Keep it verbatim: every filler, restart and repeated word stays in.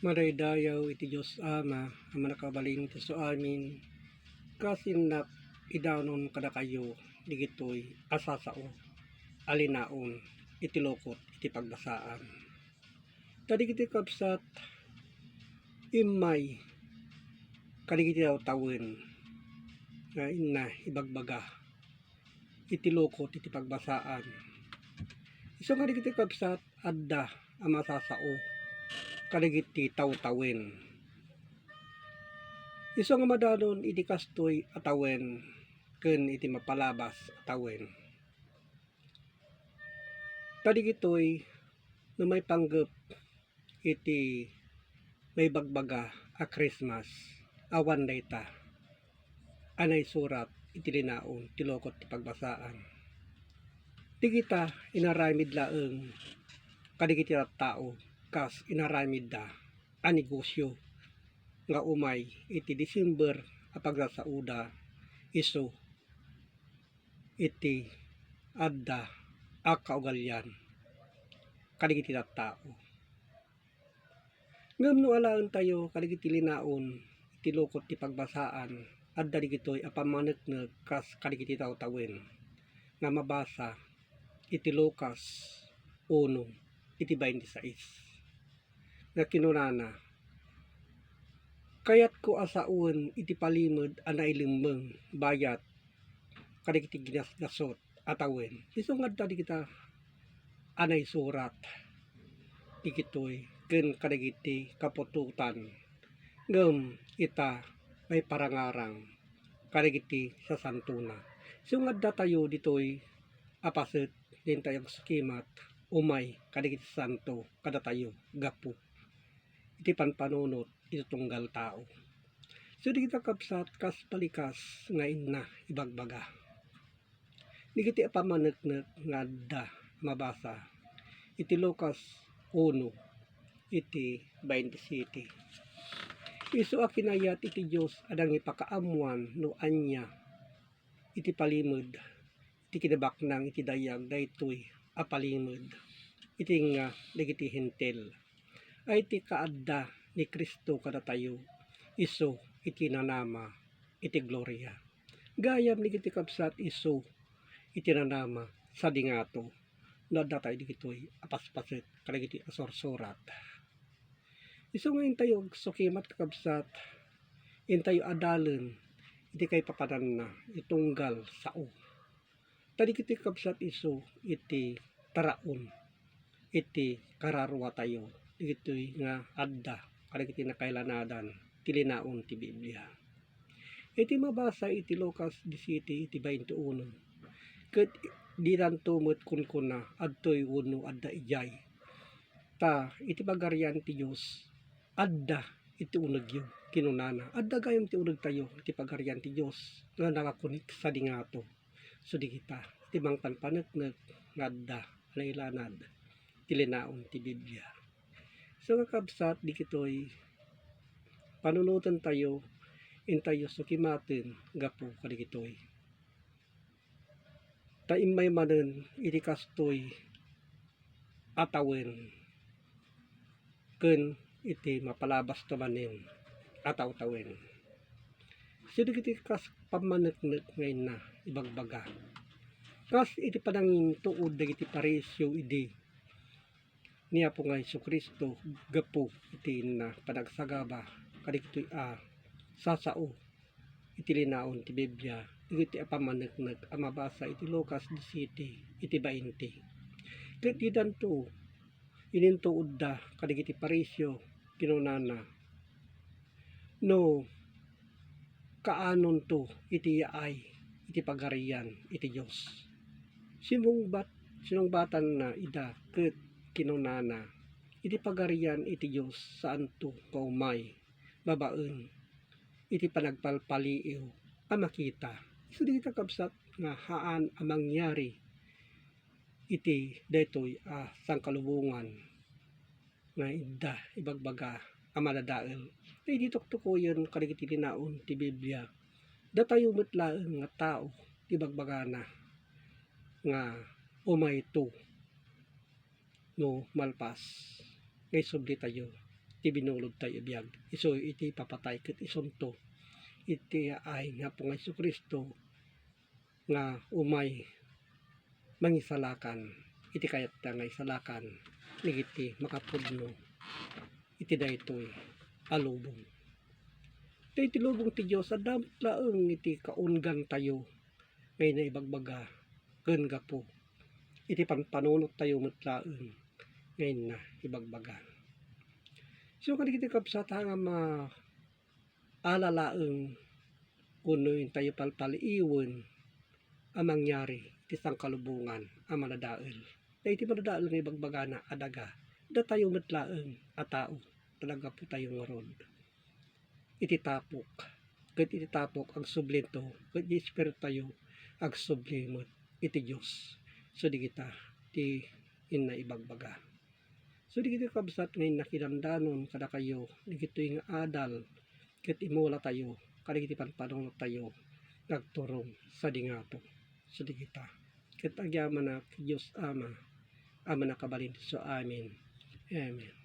Madaydayaw iti Dios Ama a mannakabalin iti suamin, kas innak idanon kadakayo digitoy a sasao a linaon iti lukot iti pagbasaan. Ta digitoy kabsat, immay kadigiti tawtawen nga inna ibagbaga iti lukot iti pagbasaan. Isu nga digitoy kabsat, adda a masasao kadagiti tawtawen. Isu nga madanon iti kastoy a tawen ken iti mapalabas a tawen. Kadigitoy no maipanggep iti maibagbaga a Christmas, awan dayta a naisurat iti linaon ti lukot ti pagbasaan. Digita inaramid laeng kadigiti tattao kas inaramidda a negosyo nga umay iti December a pagsasaoda isu iti adda a kaugalian kadigiti tattao. Ngem no alaentayo kadigiti linaon iti lukot ti pagbasaan, adda digitoy a pammaneknek kas kadigiti tawtawen nga mabasa iti Lucas uno iti bainti sais, nga kinunana, "Kayatko a sawen iti palimed a nailemmeng bayat kadagiti ginasgasut a tawen." Isu nga adda digita a naisurat digitoy ken kadagiti kaputotan, ngem ita maiparangarang kadagiti sasantona. Isu nga addatayo ditoy a paset, dintayo agsukimat umay kadagiti santo kadatayo gapu iti panpanunot iti tunggal tao. So, digita kabsat, kas balikas nga inna ibagbaga. Digiti a pammaneknek nga adda mabasa iti Lucas uno iti bainti siete. Isu a kinayat iti Dios a nangipakaammoan no ania iti palimed ti kinabaknang iti dayag daytoy a palimed, iti nga dagiti Hentil, ay ti kaadda ni Cristo kadatayo isu iti nanama iti gloria. Gayam dagiti kabsat, isu iti nanama sadi ngato no addatayo digitoy a paspaset kadagiti a sursurat. Isu nga intayo agsukimat, kakabsat, intayo adalen iti kaipapananna iti tunggal sao. Ta dagiti kabsat isu iti taraon iti kararuatayo, dagitoy nga adda kadagiti nakailanadan ti linaon ti Biblia. Iti mabasa iti Lucas disiete iti bainti uno, ket didanto met kunkuna adtoy wenno adda idiay. Ta iti Pagarian ti Dios, adda iti unegyo, kinunana. Adda gayam ti unegtayo iti Pagarian ti Dios nga nakakunik sadi ngato. So, dagita ti mangpanpaneknek nga adda a nailanad ti linaon ti Biblia. So, kakabsat, dagitoy panunotentayo, intayo sukimaten gapu kadagitoy. Ta immay manen iti kastoy a tawen ken iti mapalabasto manen a tawtawen. Isu dagiti kas pammaneknek nga inna ibagbaga. Kas iti panangintuod dagiti Fariseo idi ni Apo nga Jesu-Cristo gapu iti inna panagsagaba kadagitoy a sasao iti linaon ti Biblia, dagiti a pammaneknek a mabasa iti Lucas disiete iti bainti. Ket didanto inintuodda kadagiti Fariseo, kinunana, "No kaanonto iti yaay iti Pagarian iti Dios?" Simungbat, sinungbatanna ida ket kinunana, "Iti Pagarian iti Dios, saanto nga umay babaen iti panagpalpaliiw a makita." Isu dagita, kabsat, nga haan a mangyari iti daytoy a sangkalubongan nga adda ibagbaga a madadael. Idi tuktukoyen kadagiti linaon ti Biblia, datayo met laeng nga tao ti ibagbagana nga umayto no malpas nga isublitayo ti binulodtayo a biag. Isu iti ipapatay ket isunto iti ayan nga Apo nga Jesu-Cristo nga umay mangisalakan iti kayatna nga isalakan dagiti makapudno iti daytoy a lubong. Daytoy lubong ti Dios, adda met laeng iti kaunggantayo nga inna ibagbaga ken gapu iti panpanunottayo met laeng nga inna ibagbaga. So, kadagiti kabsat, nga ma-, ala laeng wenno intayo palpaliiwen a mangyari iti sangkalubongan a manadael. Daytoy manadael nga ibagbagana a daga, datayo met laeng a tao, naggapu tayo ngarud iti tapok, ket iti tapok agsublinto, ket iti espiritu tayo agsubli met iti Dios. So, dagita ti inna ibagbaga. So, dagiti kabsat nga inna kinandanon kadakayo, dagitoy nga adal ket imulatayo kadagiti panpanunottayo nga agturong sadi ngato. So, dagita. Ket agyamanak, Dios Ama, a mannakabalin isu amin. Amen.